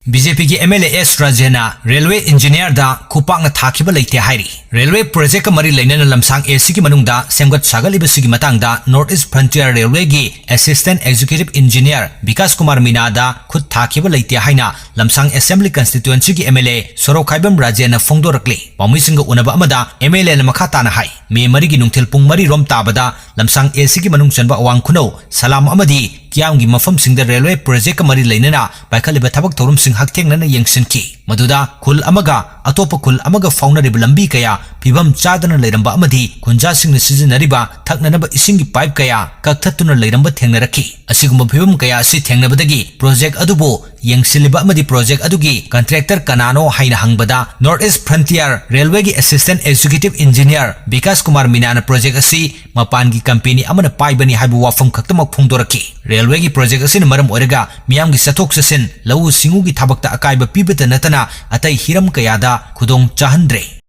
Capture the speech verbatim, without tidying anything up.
B J ꯄꯤꯒꯤ M L A S ꯔꯥꯖꯦꯟꯅ railway ꯏꯟꯖꯤꯅꯤꯌꯥꯔꯗ ꯈꯨꯄꯥꯛꯅ ꯊꯥꯈꯤꯕ ꯂꯩꯇꯦ ꯍꯥꯏꯔꯤ꯫ ꯔꯦꯜꯋꯦ ꯄ꯭ꯔꯣꯖꯦꯛꯀ ꯃꯔꯤ ꯂꯩꯅꯅ ꯂꯝꯁꯥꯡ ꯑꯦ ꯁꯤꯒꯤ ꯃꯅꯨꯡꯗ ꯁꯦꯝꯒꯠ ꯁꯥꯒꯠꯂꯤꯕꯁꯤꯒꯤ ꯃꯇꯥꯡꯗ ꯅꯣꯔꯠ ꯏꯁ ꯐ꯭ꯔꯟꯇꯤꯌꯔ ꯔꯦꯜꯋꯦꯒꯤ assistant executive engineer Bikash Kumar ꯃꯤꯅꯥꯗ ꯈꯨꯠ ꯊꯥꯈꯤꯕ ꯂꯩꯇꯦ ꯍꯥꯏꯅ ꯂꯝꯁꯥꯡ ꯑꯦꯁꯦꯝꯕ꯭ꯂꯤ ꯀꯟꯁꯇꯤꯇ꯭ꯋꯦꯟꯁꯤꯒꯤ ꯑꯦꯝ ꯑꯦꯜ ꯑꯦ ꯁꯣꯔꯣꯛꯈꯥꯏꯕꯝ ꯔꯥꯖꯦꯟꯅ ꯐꯣꯡꯗꯣꯔꯛꯂꯤ꯫ ꯄꯥꯎꯃꯤꯁꯤꯡꯒ ꯎꯅꯕ ꯑꯃꯗ ꯑꯦꯝ ꯑꯦꯜ ꯑꯦꯅ ꯃꯈꯥ ꯇꯥꯅ ꯍꯥꯏ, ꯃꯦ ꯃꯔꯤꯒꯤ ꯅꯨꯡꯊꯤꯜ ꯄꯨꯡ ꯃꯔꯤ ꯔꯣꯝ ꯇꯥꯕꯗ ꯂꯝꯁꯥꯡ ꯑꯦ ꯁꯤꯒꯤ ꯃꯅꯨꯡ ꯆꯟꯕ ꯑꯋꯥꯡ ꯈꯨꯅꯧ, ꯁꯂꯥꯝ ꯑꯃꯗꯤ ꯀꯤꯌꯥꯝꯒꯤ ꯃꯐꯝꯁꯤꯡꯗ ꯔꯦꯜꯋꯦ ꯄ꯭ꯔꯣꯖꯦꯛꯀ ꯃꯔꯤ ꯂꯩꯅꯅ ꯄꯥꯏꯈꯠꯂꯤꯕ ꯊꯕꯛ ꯊꯧꯔꯝꯁꯤꯡ ꯍꯛꯊꯦꯡꯅꯅ ꯌꯦꯡꯁꯤꯟꯈꯤ꯫ ꯃꯗꯨꯗ ꯈꯨꯜ ꯑꯃꯒ ꯑꯇꯣꯞꯄ ꯈꯨꯜ ꯑꯃꯒ ꯐꯥꯎꯅꯔꯤꯕ ꯂꯝꯕꯤ ꯀꯌꯥ ꯐꯤꯕꯝ ꯆꯥꯗꯅ ꯂꯩꯔꯝꯕ ꯑꯃꯗꯤ ꯈꯨꯟꯖꯥꯁꯤꯡꯅ ꯁꯤꯖꯤꯟꯅꯔꯤꯕ ꯊꯛꯅꯅꯕ ꯏꯁꯤꯡꯒꯤ ꯄꯥꯏꯞ ꯀꯌꯥ ꯀꯛꯊꯠꯇꯨꯅ ꯂꯩꯔꯝꯕ ꯊꯦꯡꯅꯔꯛꯈꯤ꯫ ꯑꯁꯤꯒꯨꯝꯕ ꯐꯤꯕꯝ ꯀꯌꯥ ꯑꯁꯤ ꯊꯦꯡꯅꯕꯗꯒꯤ ꯄ꯭ꯔꯣꯖꯦꯛ ꯑꯗꯨꯕꯨ ꯌꯦꯡꯁꯤꯜꯂꯤꯕ ꯑꯃꯗꯤ ꯄ꯭ꯔꯣꯖꯦꯛ ꯑꯗꯨꯒꯤ ꯀꯟꯇ꯭ꯔꯦꯛꯇꯔ ꯀꯅꯥꯅꯣ ꯍꯥꯏꯅ ꯍꯪꯕꯗ, ꯅꯣꯔꯠ ꯏꯁ ꯐ꯭ꯔꯟꯇꯤꯌꯔ ꯔꯦꯜꯋꯦꯒꯤ assistant executive engineer Bikash Kumar ꯃꯤꯅꯥꯅ ꯄ꯭ꯔꯣꯖꯦꯛ ꯑꯁꯤ ꯃꯄꯥꯟꯒꯤ ꯀꯝꯄꯦꯅꯤ ꯑꯃꯅ ꯄꯥꯏꯕꯅꯤ ꯍꯥꯏꯕ ꯋꯥꯐꯝ ꯈꯛꯇꯃꯛ ꯐꯣꯡꯗꯣꯔꯛꯈꯤ꯫ ꯔꯦꯜꯋꯦꯒꯤ ꯄ꯭ꯔꯣꯖꯦꯛ ꯑꯁꯤꯅ ꯃꯔꯝ ꯑꯣꯏꯔꯒ ꯃꯤꯌꯥꯝꯒꯤ ꯆꯠꯊꯣꯛ ꯆꯠꯁꯤꯟ, ꯂꯧꯎ ꯁꯤꯡꯎꯒꯤ ꯊꯕꯛꯇ ꯑꯀꯥꯏꯕ ꯄꯤꯕꯇ ꯅꯠꯇꯅ ꯑꯇꯩ ꯍꯤꯔꯝ ꯀꯌꯥꯗ ꯈꯨꯗꯣꯡ ꯆꯥꯍꯟꯗ꯭ꯔꯦ꯫